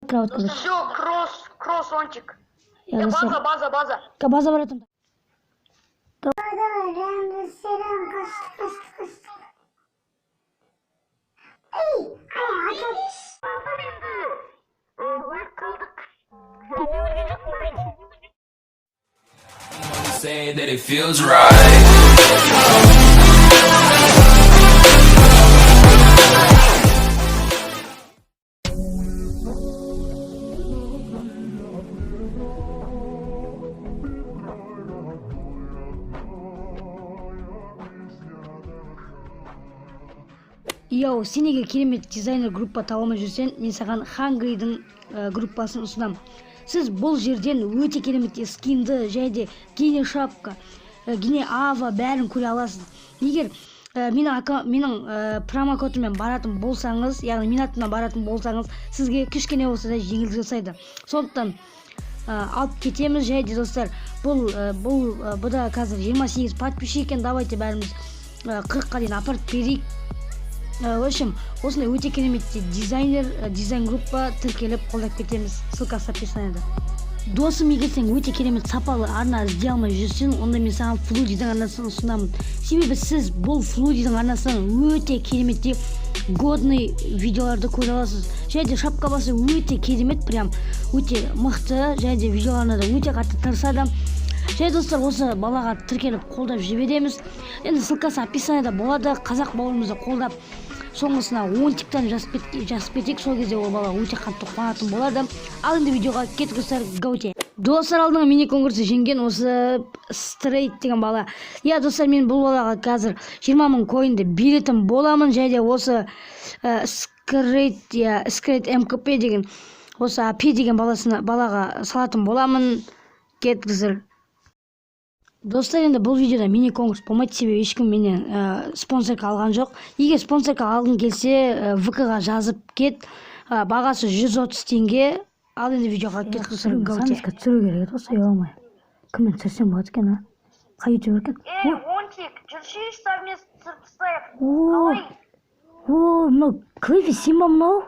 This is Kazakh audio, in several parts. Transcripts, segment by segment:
Кровать, короче. Все, кросс, кросс, ончик. Иә, достар. База, база, база. База бара жатырмын. Давай, реально сериал, қаштық, қаштық, қаштық. Ей, ай, атып. Say that it feels right. Йоу, сен егер керемет дизайнер группа таба алмай жүрсең, мен саған Хангридің группасын ұсынамын. Сіз бұл жерден өте керемет скинді және де гене шапка, гене ава бәрін көре аласыз. Егер менің промокодыммен баратын болсаңыз, яғни менің атымнан баратын болсаңыз, сізге кішкене болса да жеңілдік жасайды. Сондықтан алып кетеміз. Және де, достар, бұл бұда қазір 28 подписчик екен. Давайте бәріміз 40-қа дейін апарып берейік. В общем, осындай өте керемет дизайнер, дизайн группа, тіркеліп қолдап кетеміз. Ссылкасы описанияда. Досым, егер сен өте керемет сапалы арна іздей алмай жүрсең, онда мен саған Флудидің арнасын ұсынамын. Себебі сіз бұл Флудидің арнасынан өте керемет годный видеоларды көре аласыз. Және де шапка басы өте керемет, прям өте мықты, және де видеоларына да өте қатты тырысады. Және, достар, осы балаға тіркеліп қолдап жібереміз. Енді ссылкасы описанияда болады. Қазақ бауырымызды қолдап, соңғысына 10 тиктан жазып кетейік. Сол кезде ол бала өте қатты қуанатын болады. Ал енді видеоға кеттік, достар, гауте. Достар, алдыңғы мини конкурсты жеңген осы Стрейт деген бала. Иә, достар, мен бұл балаға қазір 20 мың коинді беретін боламын. Және де осы Скрейт, иә, Скрейт МКП деген осы АП деген баласына, балаға салатын боламын. Кеттік, достар. Достар, енді бұл видеода мини конкурс болмайды, себебі ешкім менен спонсорка алған жоқ. Егер спонсорка алғың келсе, ВК-ға жазып кет. Бағасы 130 теңге. Ал енді видеоға кеттік, достар, гауте. Түсіру керек еді осы, ұяламай. Кіммен түсірсем болады екен, а? Қай ютубер екен? Ей, ончик, жүршейші, совместно түсіріп тастайық. О, Қалай? о, мынау Клиффи, сен ба мынау?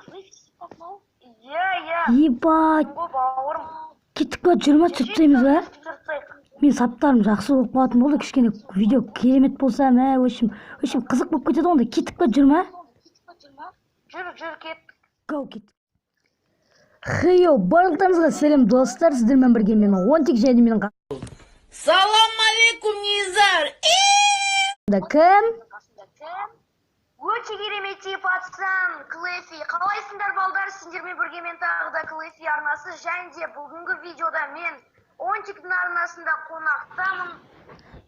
Иә, иә. Ебать. Ғой, бауырым. Кеттік па, жүр ма, түсіріп тастаймыз ба? Түсіріп тастайық. Мен саптарым жақсы болып қалатын болды, кішкене видео керемет болса, мә, в общем, қызық болып кетеді ғой онда. Кеттік па, жүр ма? Жүр, жүр, кеттік. Гоу, кеттік. Хейо, барлықтарыңызға сәлем, достар! Сіздермен бірге мен, Онтик, және менің Салам алейкум, Низар! қасымда кім? Өте кереметтей пацан Клэфи. Қалайсыңдар, балдар? Сендермен бірге мен, тағы да Клэфи арнасы. Және де бүгінгі видеода мен Онтиктің арнасында қонақтамын.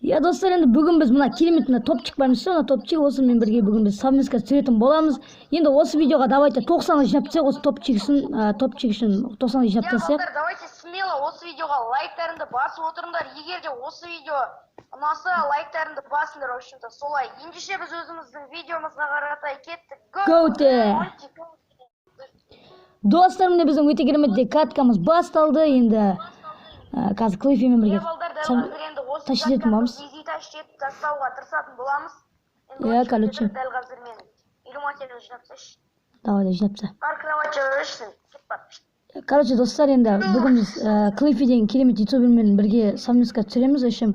Иә, достар, енді бүгін біз мына керемет, мына топчик бар емес пе, мына топчик, осымен бірге бүгін біз совместно түсіретін боламыз. Енді осы видеоға давайте 90 жинап тастайық. Осы топчик үшін, топчик үшін 90 жинап Иә, тастайық. балдар, давайте смело осы видеоға лайктарыңды басып отырыңдар. Егер де осы видео ұнаса, лайктарыңды басыңдар, в общем-то, солай. Ендеше біз өзіміздің видеомызға қаратай кеттік. Go те. Онтик. Достар, міне, біздің өте керемет каткамыз басталды. Енді қазір Клиффимен бірге Иә, балдар, дәл қазір енді осы тащить ететін боламыз. изи тащить етіп тастауға тырысатын боламыз. Енді Иә, онтик, короче. дәл қазір мен 50 материал жинап тастайыншы. Давай, давай, жинап таста. Бар, кровать жабып кет, бар. Короче, достар, енді бүгін біз Клиффи деген керемет ютубермен бірге совместно түсіреміз. В общем,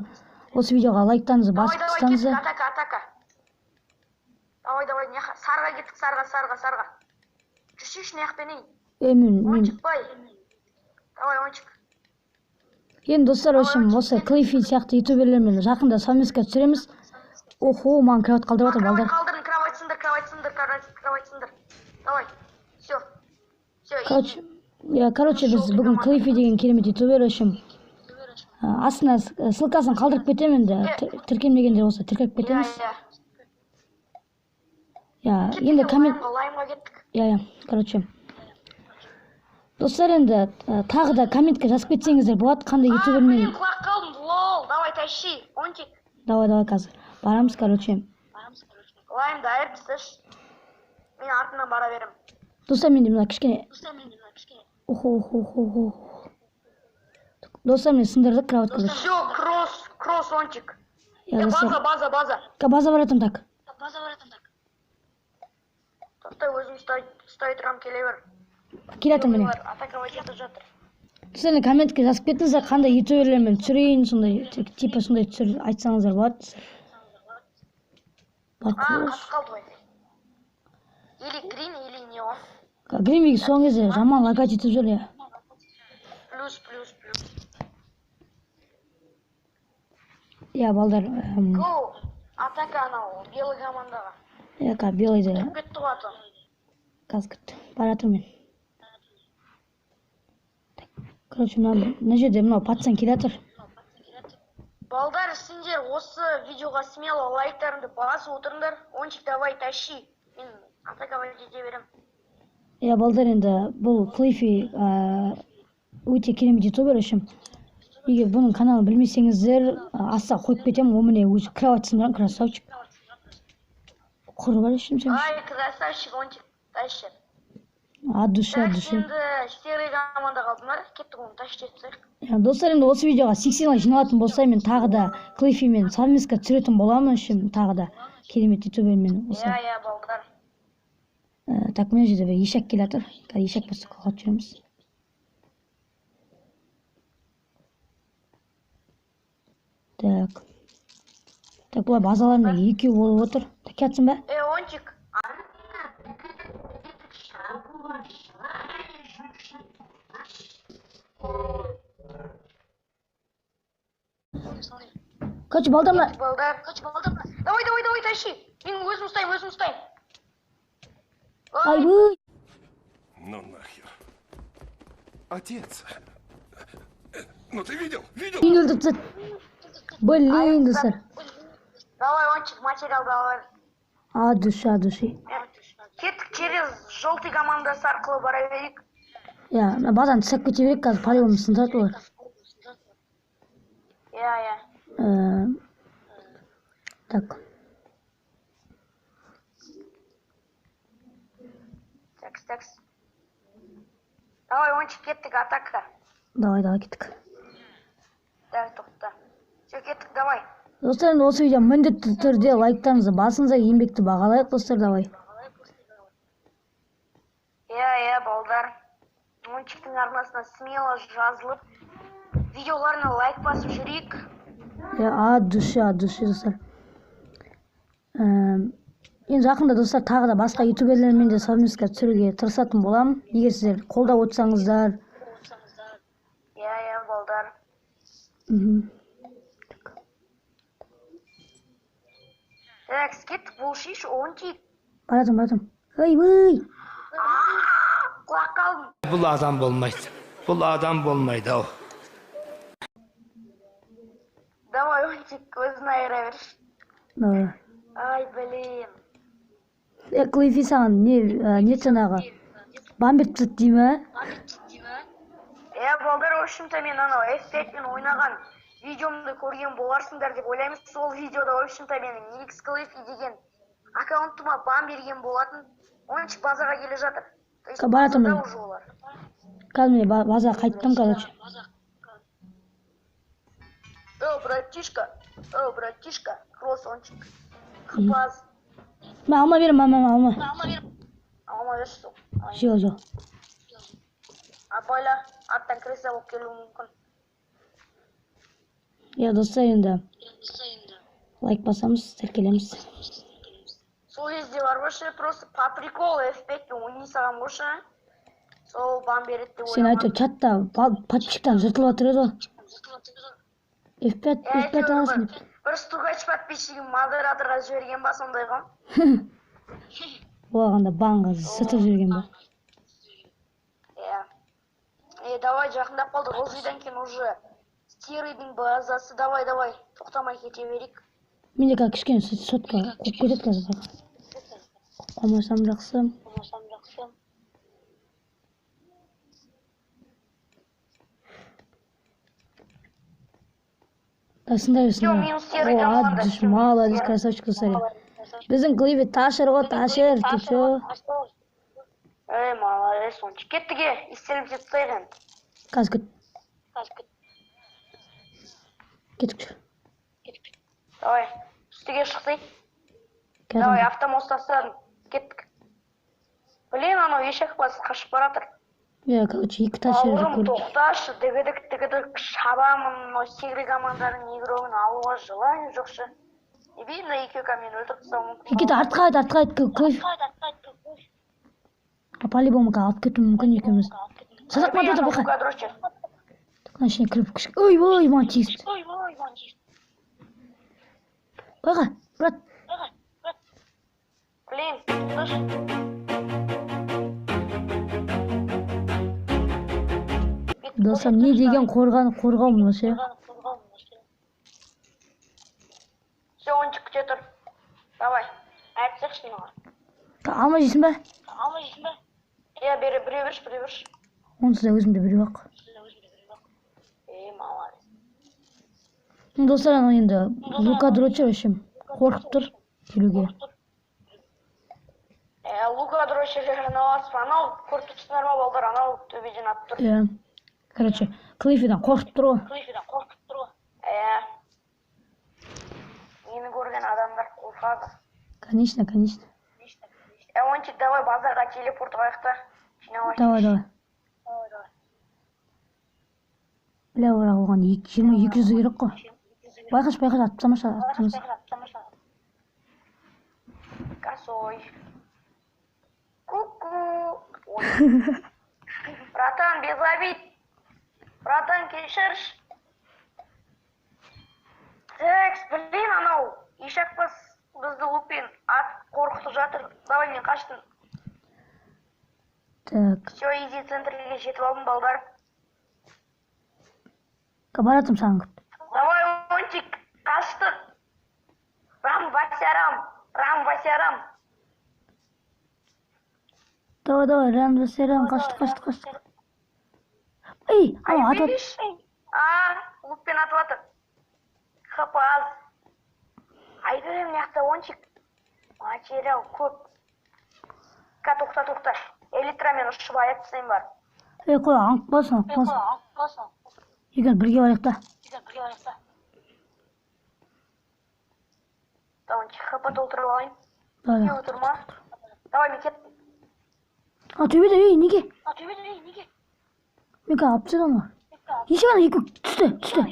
осы видеоға лайктарыңызды Давай, басып давай, кеттік, тастаңыздар. Атака, атака. Давай, давай, сарға кеттік, сарға, сарға, сарға. Жүрсейші мына жақпен, ей. Е, мен Ончик, бай. Давай, ончик. Енді, достар, в общем, осы Клиффи сияқты ютуберлермен жақында совместно түсіреміз. Охо, маған кровать қалдырып жатыр, Кровать балдар. қалдырдым, кровать сындыр, кровать сындыр, кровать, кровать сындыр. Давай. Все. Все. Короче, иә, короче, біз бүгін Клиффи деген керемет ютубер, в общем, астына ссылкасын қалдырып кетемін. Енді тіркелмегендер болса, тіркеліп кетеміз. Иә. Иә, енді коммент Лаймға кеттік. Иә, короче, достар, енді тағы да комментке жазып кетсеңіздер болады, қандай А, ютубермен. блин, құлап қалдым. Лол, давай тащи. Онтик. Давай, давай, қазір барамыз, короче. Лаймды айырып тасташы. Мен артынан бара беремін. Достар, менде мына кішкене, охо, охо, охо, охо. Достар, мен сындырдық кровать, короче. Все, кросс, кросс, онтик. Иә, достар. База, база, база. База бара жатырмын, так. Тоқта, өзім ұстай, ұстай тұрамын, келе бер. Келе жатыр міне. Олар атаковать етіп жатыр. Достар, енді комментке жазып кетіңіздер, қандай ютуберлермен түсірейін, сондай типа сондай түсір айтсаңыздар болады. А, Барқош. қатып қалды ғой. Или грин, или неон. Гримик соңғы кезде жаман лагать етіп жүр, иә. Плюс, плюс, плюс. Иә, балдар, Го! Атака анау, белый командаға. Иә, қазір белыйды Кетті ғой аты. Қазір күт. Бара жатырмын мен. Так, короче, мына жерде мынау пацан келе жатыр. Балдар, сендер осы видеоға смело лайктарыңды басып отырыңдар. Ончик, давай, тащи. Мен атаковать ете берем. Иә, балдар, енді бұл Клиффи өте керемет ютубер үшін. Егер бұның каналын білмесеңіздер, астына қойып кетемін. О, міне, өзі кровать сындырған красавчик. Құры бар үшін сен. Ай, красавчик, Ончик, тащи. От души, от Так, души. енді серый команда қалдыңдар. Кеттік, оны тащи етіп тастайық. Иә, достар, енді осы видеоға 80 лайк жиналатын болса, мен тағы да Клиффимен совместка түсіретін боламын үшін, тағы да керемет ютубермен осы. Иә, балдар. Так, мына жерде бір ешек келе жатыр. Қазір ешек болса, қуат жүреміз. Так. Так, бұлар базаларында екеу болып отыр. Так, келатсың ба? Э, Ончик. Короче, балдар, мына Балдар. Короче, балдар. Давай, давай, давай, тащи. Мен өзім ұстаймын, өзім ұстаймын. Айбай. Ну нахер. Отец. Ну ты видел? Видел? Мені өлтіріп тастады. Блин, достар. Давай, Ончик, материал давай. От души, от души. Кеттік, через желтый командасы арқылы бара берейік. Иә, мына базаны тастап кете берейік, қазір по-любому сындырады олар. Иә. Так. Так, так. Давай, Ончик, кеттік, атака. Давай, давай, кеттік. Так, тоқта. Все, кеттік, давай. Достар, енді осы видео міндетті түрде лайктарыңызды басыңыздар, еңбекті бағалайық, достар, давай. Иә, балдар. Ончиктің арнасына смело жазылып, видеоларына лайк басып жүрейік. Иә, от души, от души, достар. Енді жақында, достар, тағы да басқа ютуберлермен де совместка түсіруге тырысатын боламын, егер сіздер қолдап отырсаңыздар. Иә, балдар. Так, кеттік, бұл шиш, Ончик. Бара жатырмын, бара жатырмын. Ойбай. Құлап қалдым. Бұл адам болмайды. Бұл адам болмайды ау. Давай, Ончик, өзің айыра берші. Давай. Ай, блин. Е, Клиффи, саған не не жаңағы бан беріп тастады дей ме? Иә, балдар, в общем-то, мен анау F5 пен ойнаған видеомды көрген боларсыңдар деп ойлаймын. Сол видеода, в общем-то, менің X Cliffy деген аккаунтыма бан берген болатын. Ончик базаға келе жатыр. То есть Бара жатырмын. базада уже олар. Қазір мен базаға қайттым, короче. О, братишка, о, братишка, кросс, Ончик. Хпаз. Мә, алма беремін, мә, мә, алма. Алма берші сол. Ай, Жоқ, жоқ. Абайла, аттан крыса болып келуі мүмкін. Иә, достар, енді лайк басамыз, тіркелеміз. Сол кезде бар ғой ше, просто по приколу F5 пен ойнай салғанмын ғой ше. Сол бан береді деп Сен ойламадым. әйтеуір чатта подписчиктан жыртылып жатыр еді ғой. F5, Иә, F5 әйтеуір аласың деп. бір стукач подписчигім модераторға жіберген ба, сондай ғой. Оған да банға сытып жіберген ба? Иә. Е, давай, жақындап қалдық. Розыйдан кейін уже серыйдың базасы. Давай, давай, тоқтамай кете берейік. Менде қазір кішкене сотка қуып кетеді қазір, бірақ. Қуып қалмасам жақсы. Да, сындай Всё, берсін. минус серый О, команда. от души, молодец, красавчик, достар. Біздің Клиффи ташыр ғой, ташыр, ты чё? Ей, молодец, Ончик. Кеттік, е, истеріп тастайық енді. Қазір күт. Кеттік, жүр. Давай, үстіге шықсай. Давай, Кәдімгі. автомост тастадым. Кеттік. Блин, анау ешек басы қашып баратыр. Иә, короче, екі тас жерді Бауырым, көрдік. Тоқташы, дігідік, дігідік, шабамын, мынау Секрет команданың игрогын алуға желание жоқшы. Не мына екеуі мені өлтіріп тастауы мүмкін. Кет, артқа айт, артқа айт, Клифф. А по-любому алып кетуі мүмкін екеуміз. Садақ ма тұр, байқа. Лука дрочер. Мына ішіне кіріп ой, ой, маған тигізді. Байқа, брат. Блин, слышь. Достар, не деген қорған, қорғау мынау ше. Все, ончик, күте тұр. Давай, айтсақшы маған. Алма жейсің ба? Иә, бері, біреу берші, біреу берші. Онсыз да өзімде біреу ақ. Ей, молодец. Ну, достар, анау енді Лука дрочер, в общем, қорқып тұр келуге. Ә, Лука дрочер анау асып, анау көріп тұрсыңдар ма, балдар, анау төбеден атып тұр. Иә. Короче, Клиффидан қорқып тұр ғой. Иә. Мені көрген адамдар қорқады. Конечно, конечно. Ә, Ончик, давай базарға телепорт қояйық та. Жинап Давай, давай. Бля, бірақ оған 22 жүз керек қой. Байқашы, байқашы, атып тастамашы, атып тастамашы. Косой. Ку-ку. Ой. Братан, без обид. Братан, кешірші. Такс, блин, анау ишакбас бізді лукпен атып қорқытып жатыр. Давай, мен қаштым. Так, Все, изи, центрге жетіп алдым, балдар. Баратырмын саған күт. Давай, Ончик, қаштық. Рам, Васярам, Рам, Васярам. Давай, давай, рам, рам, қаштық, қаштық, қаштық. Ей, анау атып. Видишь? А, лукпен атып жатыр. ХП аз. Айбер, мына жақта, Ончик. Материал көп. Ка, тоқта, тоқта. Элитрамен ұшып аяп тастайын бар. Ей, қой, аңқып қаласың, аңқып қаласың. Екеуміз бірге барайық та. Давай, Ончик, ХП толтырып алайын. Давай, Не давай. отырма. Давай, мен кеттім. А, төбеде, ей, неге? Мен қазір алып тастады ана. Неше ана екі түсті, түсті.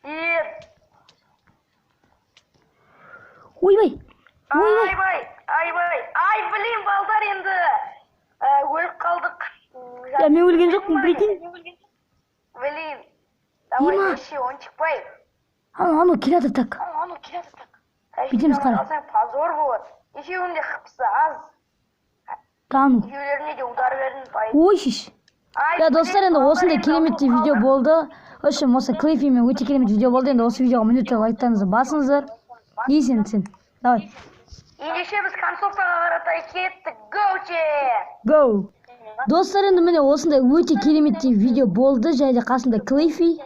Ер. Ойбай, ойбай. Айбай, айбай. Ай, блин, балдар енді. Өліп қалдық. Я, мен өлген жоқпын, прикинь. Блин. Давай, Дима. неше, Ончикбай. Анау, анау келе жатыр, так. Бүйтеміз, қара. Қалсаң, позор болады. Екеуінің де хпсы аз. Да, ну. Екеулеріне де удар бердім. Бай. Ой, шеш. Ай, Я, достар, енді блин, осындай балдар, керемет енді видео қалдық. болды. В общем, осы Клиффимен өте керемет видео болды. Енді осы видеоға міндетті лайктарыңызды басыңыздар. Не сен, сен? Давай. Ендеше біз концовкаға қаратай кеттік. Гоуче! Go! Достар, енді міне осындай өте кереметтей видео болды. Және де қасымда Клиффи.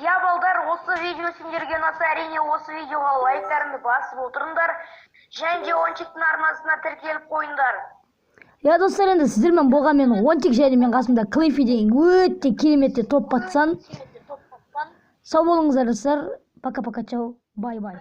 Иә, балдар, осы видео сендерге ұнаса, әрине, осы видеоға лайктарыңды басып отырыңдар. Және де Ончиктің арнасына тіркеліп қойыңдар. Я, достар, енді сіздермен болған мен, Онтик, және мен қасымда Клиффи деген өте керемет топ пацан. Сау болыңыздар, достар. Пока, пока, чао. Бай, бай.